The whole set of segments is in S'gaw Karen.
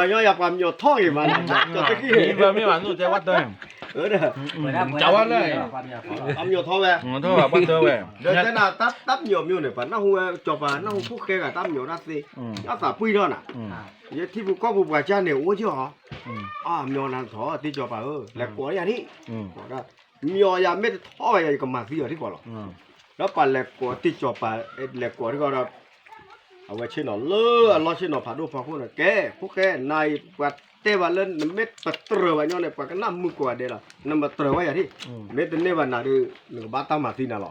ပှၤကညီယၤပှၤမၠိာ်ထီၣ်ဂ့ၤမး, မ့ၢ်ဘၣ်မ့ၢ်ဘၣ် နတဲဝဲတၢ်, ကဝဲလၢ အမၠိာ်ထီၣ်ဝဲ, ဒီးတဲနၤတၢ်မၠိာ်မၠိာ်န့ၣ် ပှၤနၢ်ဟူဝဲ စီၤပၤနၢ်ဟူဖိၣ်ဃဲဂၤတၢ်မၠိာ်တၢ်သ့, အသးပှံၢ်ထီၣ်နၤ, ယထံဖိကီၢ်ဖိပှၤကၢ်န့ၣ် အိၣ်ကၠီၣ်, အမၠိာ်နၤထီၣ် တ့ၢ်စီၤပၤဧၢ, လဲၤကိးယၤဒံး, မၠိာ်ယၤမ့ၢ်တထီၣ်ဘၣ်ယၤ ယကမၤသံအီၤထံကီၢ်လီၤ, ဒီးပှၤလဲၤကိးတ့ၢ်စီၤပၤ, လဲၤကိးထံကီၢ်ဒီး အဝဲဆ့ၣ်နီၤလၢအလီၢ်ဆ့ၣ်နီၤဖးဒိၣ်ဖီခိၣ်န့ၣ် ကဲ ဖိၣ်ဃဲ နၤအံၤ ပှၤတဲဘၣ်လၢနမ့ၢ်ပတြၢၤဘၣ်ညီန့ၣ် ပှၤကနၣ်မုာ်ကိးဂၤဒဲးလီၤ, နမတြၢၤဝဲယၤဒံး, မ့ၢ်တန့ၢ်ဘၣ်နၤဒီး နကဘၣ်တၢ်မၤသံနၤလီၤ,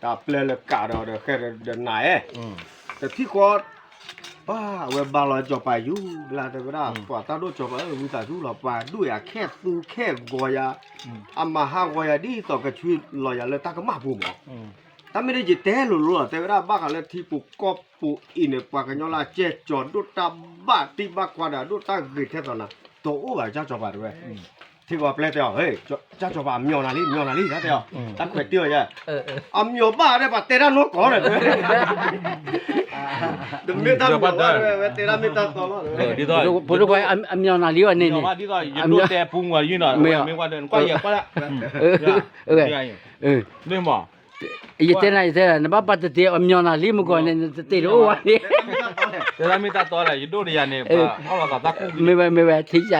တၢ်ပျဲလၢကးဒီးဒီးဃဲဒီးနၤဧၢ, တထံၣ်ဃီ ပှၤအဝဲဘါလီၤစီၤပၤယူၤဘျါ တဲဝဲဒၣ် ပှၤတၢ်ဒိၣ်စီၤပၤဧၢ ဝံသးစူၤလီၤ ပှၤဒိၣ်ယၤခဲသူခဲဂီၤယၤ, အမၤဟးဂီၤယၤဒ်သိးကဆှၢလီၤယၤလၢတၢ်ကမၣ်ပူၤမး, တၢ်မ့ၢ်ဒ်ယတဲလိၤလိၤလီၤ တဲဝဲဒၣ်ဘၣ်ဃးလၢထံပူၤကီၢ်ပူၤအံၤန့ၣ် ပှၤကညီလၢအကဲကၠီၤဒိၣ်တၢ်ဘၣ်တံၢ်ဘၣ်ခွါဒီး ဒိၣ်တၢ်ဂ့ၤထဲသိးနၤ တအိၣ်ဘၣ် ကၠၢ်စီၤပၤတဲဝဲ, ထံကီၢ်ပျဲတဲအီၤ ကၠၢ်စီၤပၤမၠိာ်နၤလံ မၠိာ်နၤလံ တဲအီၤ, တၢ်ခွဲးတ့ၢ်အီၤယဲ, အမၠိာ်ဘၣ်တဲပှၤတဲတၢ်နီၢ်ကီၢ်ဒီး တမ့ၢ်တၢ်မၠိာ်ဘၣ်တဲဝဲ တဲတၢ်မ့ၢ်တၢ်တီလီၤ, ဖိဒိၣ်ခွါ အမၠိာ်နၤလံဝဲန့ၣ်န့ၣ်, ယဒိၣ်တဲပူမွၤယုၢ်နီၤ, မ့ၢ်, မ့ၢ်, မ့ၢ်, ယတဲနၤ ယတဲနၤ နဘၣ်ပာ်တတ့ၢ်အမၠိာ်နၤလံမုၢ်ကီၢ်န့ၣ် နတတ့ၢ်တအိၣ်ဝဲန့ၣ်, တဲတၢ်မ့ၢ်တၢ်တီလဲၣ် ယဒိၣ်ဒီးယၤန့ၣ် ပှၤအီၣ်လီၤသးသၣ်ခူၣ်, မ့ၢ်ဝဲ မ့ၢ်ဝဲ ထံၣ်ယၤလံ